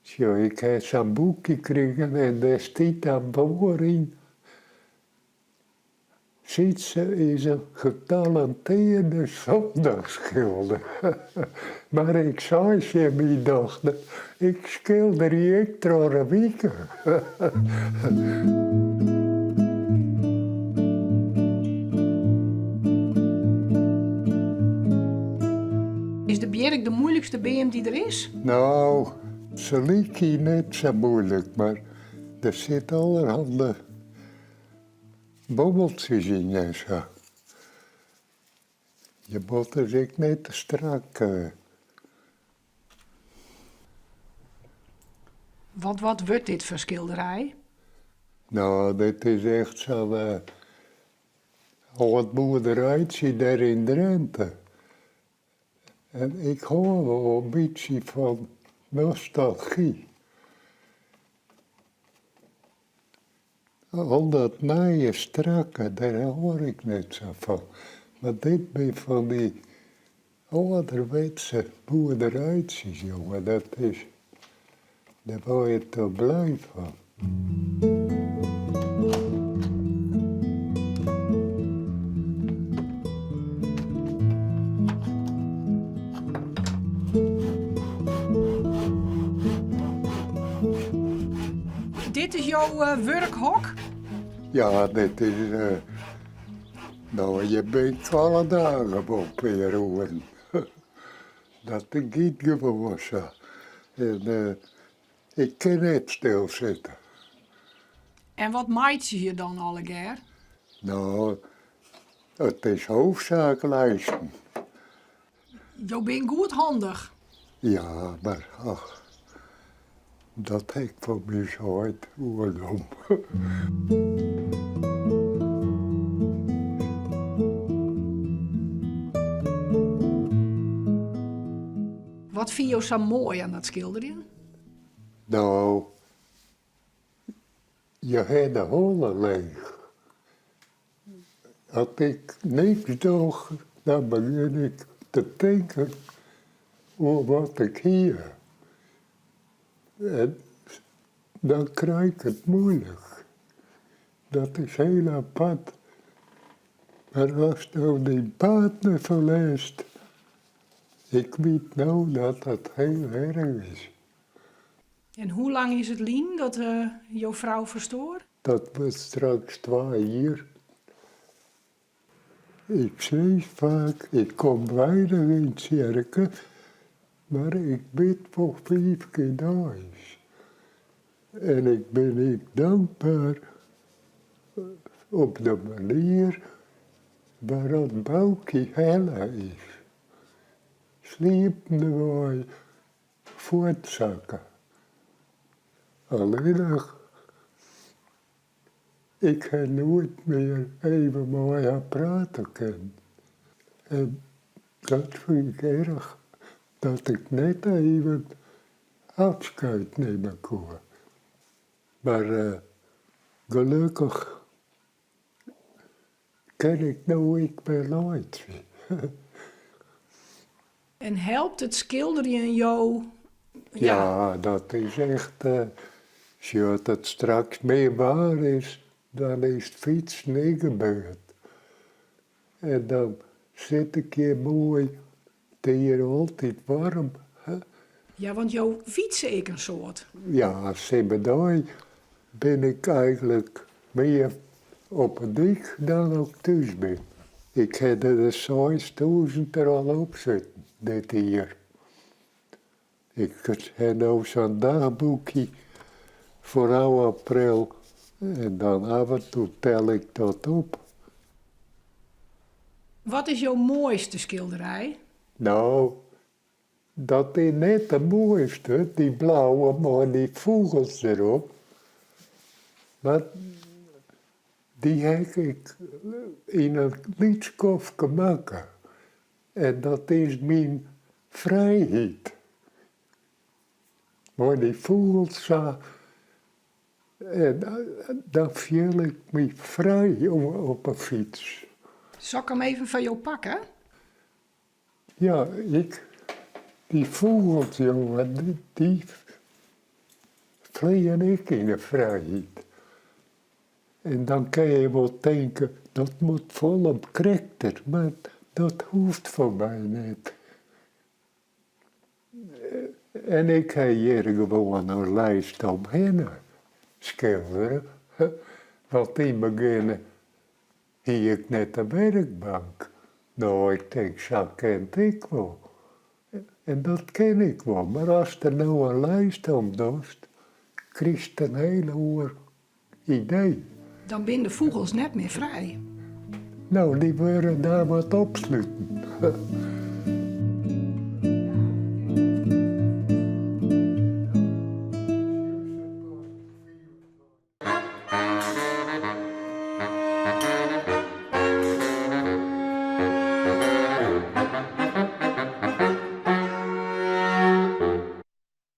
Sjoch, ik ha sa'n boekje krigen en dêr stiet dan boaryn, Sytse is in getalenteerde zondagsschilder. Mar ik sei tsjin myn dochter, ik skilderje ek troch de wike. Is de bjirk de moeilikste beam dy't der is? No, se lykje net sa moeilik, mar der sit allerhande bobbeltsjes yn en sa. Je moatte se ek net te strak. Want wat wurdt dit foar skilderij? No, dit is echt sa'n âld boerderijtsje dêr yn Drinte. En ik hâld wol in bytsje fan nostalgy. Al dat nije strakke, dêr hâld ik net sa fan. Mar dit binne fan dy âlderwetse boerderijtsjes, jonge, dat is, dêr wurd je toch blij fan. Dit is jo wurkhok? Ja, dit is. No, je bent alle dagen wol in pear oeren. Dat giet gewoan sa. En ik kin net stilsitte. En wat meitsje je dan allegear? No, it is hoofdzaak lijsten. Jo binne goed handich. Ja, mar ach, dat ha ik fan myn heit oernommen. Wat fine jo sa moai oan dat skilderjen? No, je ha de holle leech. As ik niks doch, dan begjin ik te tinken oer wat ik hie. En dan krij ik it muoilik. Dat is hiel apart. Mar asto dyn partner ferliest, ik wit no dat dat hiel erch is. En hoe lang is it lyn dat jo frou ferstoar? Dat wurdt straks twa jier. Ik sis faak, ik kom weinich yn tsjerke, mar ik bid wol fiif kear deis. En ik bin ek dankber op de manier wêrop't Boukje helle is. Sliependewei fuortsakke. Allinnich, ik ha noait mear even mei har prate kinnen. En dat fyn ik erch, dat ik net even afskeid nimme koe. Mar gelokkich Kin ik no ek wer laitsje? En helpt it skilderjen jo? Ja, dat is echt. Sjoch, as it straks moai waar is, dan is it fytsen ek gebeurd. En dan sit ik hjir moai, it is hjir altyd waarm. Ja, want jo fytse ek in soad. Ja, simmerdei bin ik eigenlik mear op 'e dyk dan as ik thús bin. Ik ha der de 6000 der al op sitten dit jier. Ik ha no sa'n dagboekje foaral april en dan af en toe tel ik dat op. Wat is jo moaiste skilderij? No, Dat is net de moaiste, dy blauwe mei dy fûgels derop. Mar dy ha ik yn in lyts skoftke makke. En dat is myn frijheid. Mei dy fûgels sa. En dan fiel ik my frij op 'e fyts. Sil ik him even foar jo pakke? Ja, ik, dy fûgels, jonge, dy. fleane ek yn de frijheid. En dan kinne je wol tinke, dat moat folle krekter, mar dat hoecht foar my net. En ik ha hjir gewoan in lijst omhinne skildere, want yn begjin hie ik net de werkbank. No, ik tink, sa kin it ek wol. En dat kin ek wol, mar ast der no in lijst om dochst, krijst in hiel oar idee. Dan binne de fûgels net mear frij. No, dy wurde daar wat opsluten.